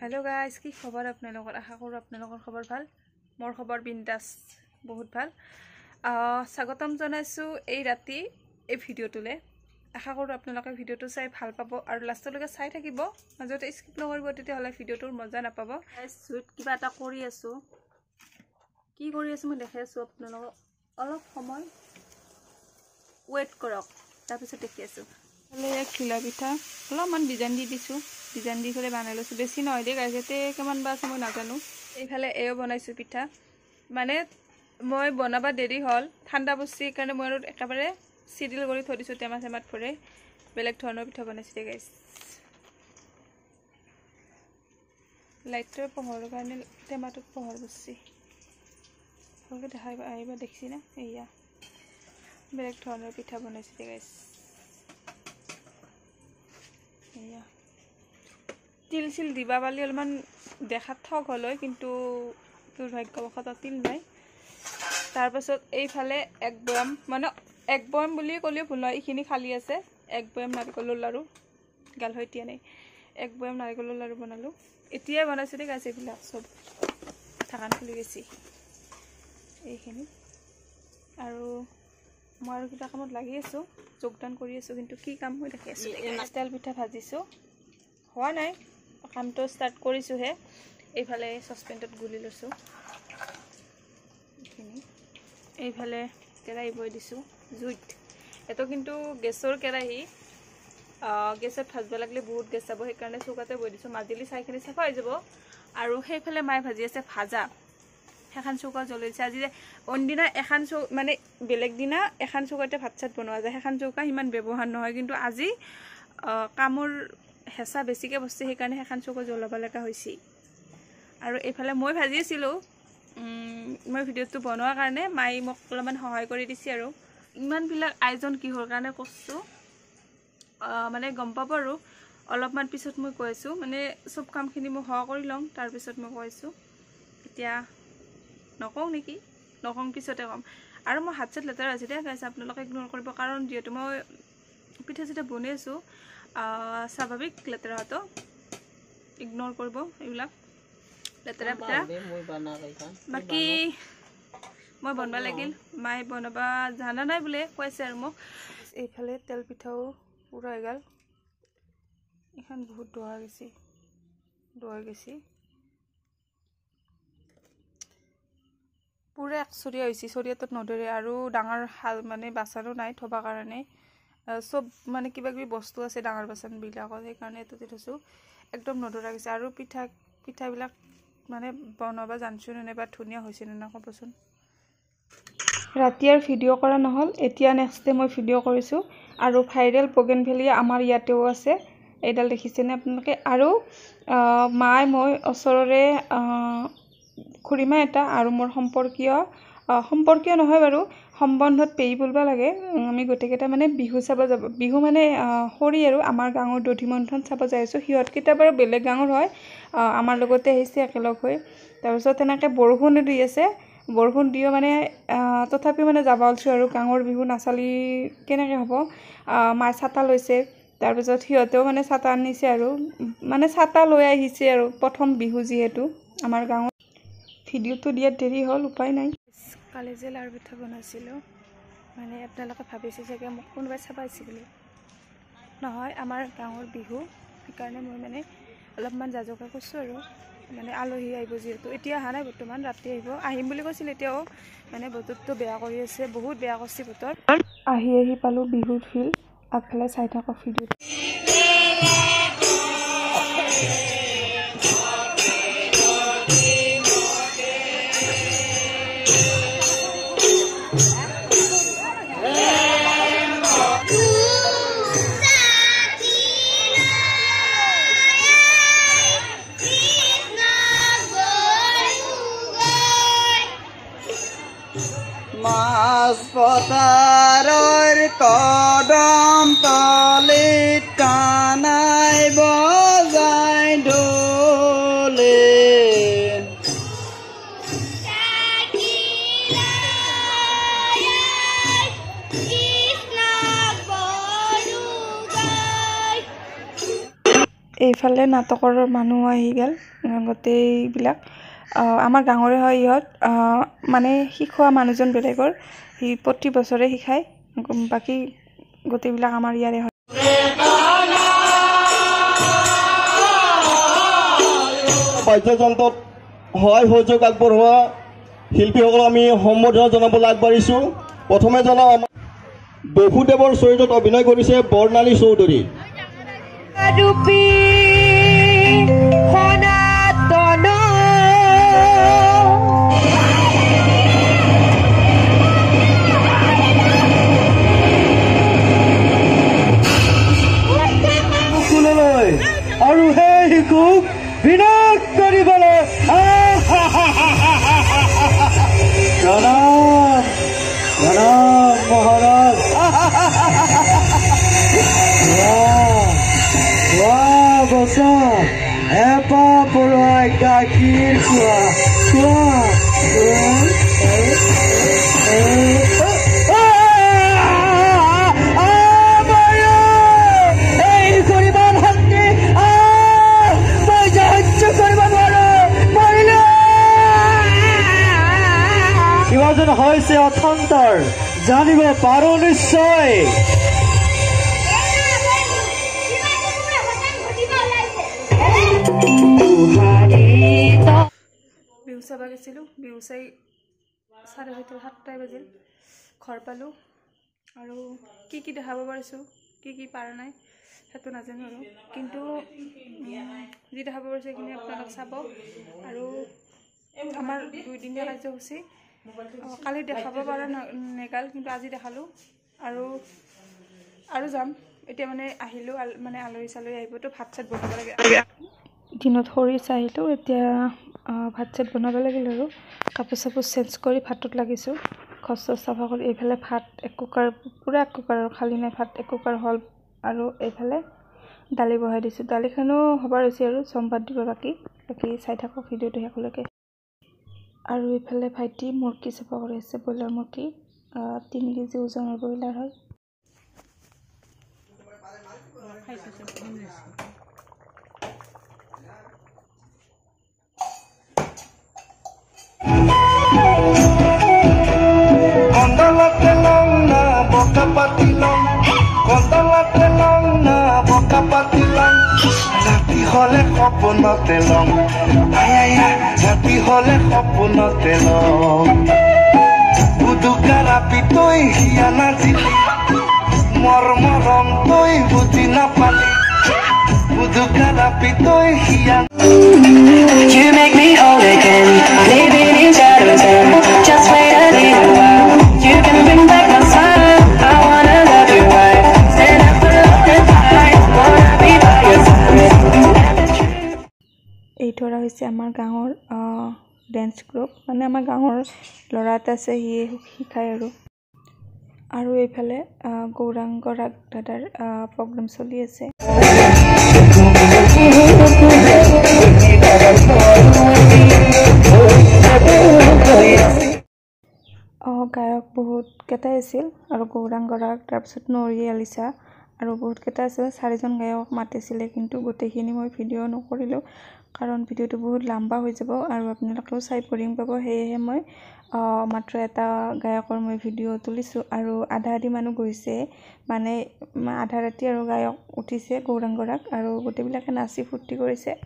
Hello' guys, কি খবৰ আপোনালোকৰ? আশা কৰোঁ আপোনালোকৰ খবৰ ভাল। মোৰ খবৰ বিন্দাছ, বহুত ভাল। স্বাগতম জনাইছোঁ এই ৰাতি এই ভিডিঅ'টোলৈ। আশা কৰোঁ আপোনালোকে ভিডিঅ'টো চাই ভাল পাব আৰু লাষ্টলৈকে চাই থাকিব, মাজতে স্কিপ নকৰিব, তেতিয়াহ'লে ভিডিঅ'টোৰ মজা নাপাব। জুইত কিবা এটা কৰি আছোঁ, কি কৰি আছোঁ মই দেখাই আছোঁ আপোনালোকক। অলপ সময় ৱেইট কৰক, তাৰপিছত দেখি আছোঁ। ঘিলা পিঠা অলপমান ডিজাইন দি দিছোঁ, ডিজাইন দি পেলাই বনাই লৈছোঁ। বেছি নহয় দেই গাইজ, ইয়াতে কিমান বা আছে মই নাজানো। এইফালে এও বনাইছোঁ পিঠা, মানে মই বনাব দেৰি হ'ল, ঠাণ্ডা বস্তু, সেইকাৰণে মই আৰু একেবাৰে চিডিল কৰি থৈ দিছোঁ টেমা চেমাত ভৰাই। বেলেগ ধৰণৰ পিঠা বনাইছোঁ দেই গাইজ। লাইটটোৰ পোহৰৰ কাৰণে টেমাটোত পোহৰ বস্তু ভালকৈ দেখাই আহিব দেখিছি না। এয়া বেলেগ ধৰণৰ পিঠা বনাইছোঁ দেই গাইজ। এয়া তিল চিল দিবা পালি অলপমান দেখাত ঠগ হ'ল হয়, কিন্তু দুৰ্ভাগ্যবশতঃ তিল নাই। তাৰপাছত এইফালে এক বয়াম, মানে এক বয়াম বুলি ক'লেও ভুল নহয়, এইখিনি খালী আছে। এক বয়াম নাৰিকলৰ লাড়ু, গাল হৈ এতিয়া নাই। এক বয়াম নাৰিকলৰ লাড়ু বনালোঁ, এতিয়াই বনাইছোঁ দেই গাইজ। এইবিলাক চব ঢাকান খুলি গৈছে এইখিনি। আৰু মই আৰু কিবা কামত লাগি আছোঁ, যোগদান কৰি আছোঁ, কিন্তু কি কাম মই দেখি আছোঁ। তেল পিঠা ভাজিছোঁ, হোৱা নাই, কামটো ষ্টাৰ্ট কৰিছোঁহে। এইফালে চচপেনটোত গুলি লৈছোঁ এইখিনি। এইফালে কেৰাহী বৈ দিছোঁ জুইত। এইটো কিন্তু গেছৰ কেৰাহী, গেছত ভাজিব লাগিলে বহুত গেছ যাব, সেইকাৰণে চৌকাতে বৈ দিছোঁ। মাজুলী চাইখিনি চাফা হৈ যাব। আৰু সেইফালে মায়ে ভাজি আছে ভাজা, সেইখন চৌকা জ্বলি দিছে আজি। অইনদিনা এখন চৌ মানে বেলেগ দিনা এখন চৌকাতে ভাত চাত বনোৱা যায়, সেইখন চৌকা সিমান ব্যৱহাৰ নহয়, কিন্তু আজি কামৰ হেঁচা বেছিকৈ বস্তু, সেইকাৰণে সেইখন চৌকা জ্বলাব লগা হৈছে। আৰু এইফালে মই ভাজি আছিলোঁ, মই ভিডিঅ'টো বনোৱাৰ কাৰণে মায়ে মোক অলপমান সহায় কৰি দিছে। আৰু ইমানবিলাক আয়োজন কিহৰ কাৰণে কৰিছোঁ মানে গম পাব আৰু অলপমান পিছত মই কৈ আছোঁ। মানে চব কামখিনি মই সহায় কৰি লওঁ, তাৰপিছত মই কৈ আছোঁ। এতিয়া নকওঁ নেকি, নকওঁ, পিছতে ক'ম। আৰু মই হাত চাত লেতেৰা হৈছে দেই গাইজ, আপোনালোকে ইগন'ৰ কৰিব, কাৰণ যিহেতু মই পিঠা চিঠা বনাই আছোঁ, স্বাভাৱিক লেতেৰা হোৱাটো, ইগন'ৰ কৰিব এইবিলাক লেতেৰা পিঠা। বাকী মই বনাব লাগিল, মায়ে বনাব জানা নাই বোলে কৈছে আৰু মোক। এইফালে তেল পিঠাও পুৰা হৈ গ'ল, এইখন বহুত দোৱা গৈছে, দোৱা গৈছে পুৰা একচৰীয়া হৈছে, চৰিয়াটোত নধৰে। আৰু ডাঙৰ শাল মানে বাচনো নাই থ'ব কাৰণে, চব মানে কিবা কিবি বস্তু আছে ডাঙৰ বাচনবিলাকত, সেইকাৰণে এইটোতে থৈছোঁ, একদম নধৰা গৈছে। আৰু পিঠাবিলাক মানে বনাব জানছোঁ নে বা ধুনীয়া হৈছে নে নাই ক'বচোন। ৰাতি আৰু ভিডিঅ' কৰা নহ'ল, এতিয়া নেক্সট ডে মই ভিডিঅ' কৰিছোঁ। আৰু ভাইৰেল বগেনভেলিয়া আমাৰ ইয়াতেও আছে, এইডাল দেখিছেনে আপোনালোকে? আৰু মায়ে মই ওচৰৰে খুৰীমা এটা আৰু মোৰ সম্পৰ্কীয়, সম্পৰ্কীয় নহয় বাৰু, সম্বন্ধত পেহী বুলিব লাগে, আমি গোটেইকেইটা মানে বিহু চাব যাব, বিহু মানে সৰি আৰু আমাৰ গাঁৱৰ দধি মন্থন চাব যাই আছোঁ। সিহঁতকেইটা বাৰু বেলেগ গাঁৱৰ হয়, আমাৰ লগতে আহিছে একেলগ হৈ। তাৰপিছত তেনেকৈ বৰষুণো দি আছে, বৰষুণ দিও মানে তথাপিও মানে যাব ওলছোঁ আৰু, গাঁৱৰ বিহু নাচালি কেনেকৈ হ'ব। মায়ে ছাতা লৈছে, তাৰপিছত সিহঁতেও মানে ছাতা আনিছে আৰু মানে ছাতা লৈ আহিছে আৰু, প্ৰথম বিহু যিহেতু আমাৰ গাঁৱত। ভিডিঅ'টো দিয়াত দেৰি হ'ল, উপায় নাই। কালি যে লাড়ু পিঠা বনাইছিলোঁ, মানে আপোনালোকে ভাবিছে চাগে মোক কোনোবাই চাব আহিছে বুলি, নহয়, আমাৰ গাঁৱৰ বিহু, সেইকাৰণে মই মানে অলপমান যা যোগাৰ কৰিছোঁ আৰু। মানে আলহী আহিব যিহেতু, এতিয়া অহা নাই বৰ্তমান, ৰাতি আহিব, আহিম বুলি কৈছিল এতিয়াও, মানে বতৰটো বেয়া কৰি আছে, বহুত বেয়া কৰিছে বতৰ। আহি আহি পালোঁ বিহুৰ ফিল্ড, আগফালে চাই থাকক ভিডিঅ'টো। মাছ পথাৰৰ কদম তলিত কানাই বজাই ঢোলে, এইফালে নাটকৰ মানুহ আহি গ'ল গোটেইবিলাক। আমাৰ গাঁৱৰে হয় ইহঁত, মানে শিকোৱা মানুহজন বেলেগৰ, সি প্ৰতি বছৰে শিকায়, বাকী গোটেইবিলাক আমাৰ ইয়াৰে হয়। বাদ্যযন্ত্ৰত সহায় সহযোগ আগবঢ়োৱা শিল্পীসকলক আমি সম্বৰ্ধনা জনাবলৈ আগবাঢ়িছোঁ। প্ৰথমে জনাওঁ আমাৰ বসুদেৱৰ চৰিত্ৰত অভিনয় কৰিছে বৰ্ণালী চৌধুৰী। আৰু সেই শিশুক বিনাশ কৰিবলৈ প্ৰণাম প্ৰণাম মহাৰাজ। বচা এপা পৰুৱাই গাখীৰ খোৱা খোৱা। শিৱাজন হৈছে অথন্তৰ, জানিব পাৰো নিশ্চয়। বিহু চাব গৈছিলোঁ, বিহু চাই 6:30 7টাই বাজিল, ঘৰ পালোঁ। আৰু কি কি দেখাব পাৰিছোঁ, কি কি পৰা নাই সেইটো নাজানো আৰু, কিন্তু যি দেখাব পাৰিছোঁ সেইখিনি আপোনালোক চাব। আৰু আমাৰ 2 দিনীয়া কাৰ্যসূচী কালি দেখাব পৰা নেগাল, কিন্তু আজি দেখালোঁ। আৰু যাম এতিয়া, মানে আহিলোঁ, মানে আলহী চালহী আহিবতো, ভাত চাত বনাব লাগে। দিনত খৰি আহিলোঁ, এতিয়া ভাত চাত বনাব লাগিল আৰু কাপোৰ চাপোৰ চেঞ্জ কৰি ভাতত লাগিছোঁ। ঘৰ চৰ চাফা কৰি এইফালে ভাত এক কুকাৰ, পূৰা এক কুকাৰ খালী নাই, ভাত এক কুকাৰ হ'ল। আৰু এইফালে দালি বহাই দিছোঁ, দালিখনো হ'বৰ হৈছে আৰু চম্ভাত দিব বাকী। বাকী চাই থাকক ভিডিঅ'টো শেষলৈকে। আৰু এইফালে ভাইটি মুৰ্গী চাফা কৰি আছে, ব্ৰইলাৰ মুৰ্গী, 3 কেজি ওজনৰ ব্ৰইলাৰ হয়। কন্দলাতে লং না বকা পাতি লং, কন্দলাতে লং না বকা পাতি লং, ৰাতি হলে সপোনতে লং, আয়া ৰাতি হলে সপোনতে লং। উদুকা ৰাতি তই হিয়া নাজিলি, মৰ মৰম তই বুজি নাপালি, উদুকা ৰাতি তই হিয়া। You make me whole again, living in shadows and just wait a little while. You can bring back my smile. I wanna love you right. Stand up alone and fight. Wanna be by your side. And the truth. এইটো হৈছে আমাৰ গাঁৱৰ dance group, মানে আমাৰ গাঁৱৰ ল'ৰা এটা আছে, সিয়ে শিকায়। আৰু এইফালে গৌৰাংগ ৰাগ দাদাৰ প্ৰগ্ৰেম চলি আছে। গায়ক বহুত কেইটাই আছিল আৰু গৌৰাংগ ৰাগ, তাৰপিছত নৰি আলিচা আৰু বহুতকেইটা আছিল। চাৰিজন গায়ক মাতিছিলে, কিন্তু গোটেইখিনি মই ভিডিঅ' নকৰিলোঁ, কাৰণ ভিডিঅ'টো বহুত লাম্বা হৈ যাব আৰু আপোনালোকেও চাই বৰিং পাব। সেয়েহে মই মাত্ৰ এটা গায়কৰ মই ভিডিঅ' তুলিছোঁ। আৰু আধা আধি মানুহ গৈছে, মানে আধা ৰাতি আৰু গায়ক উঠিছে গৌৰাংগ ৰাগ, আৰু গোটেইবিলাকে নাচি ফূৰ্তি কৰিছে।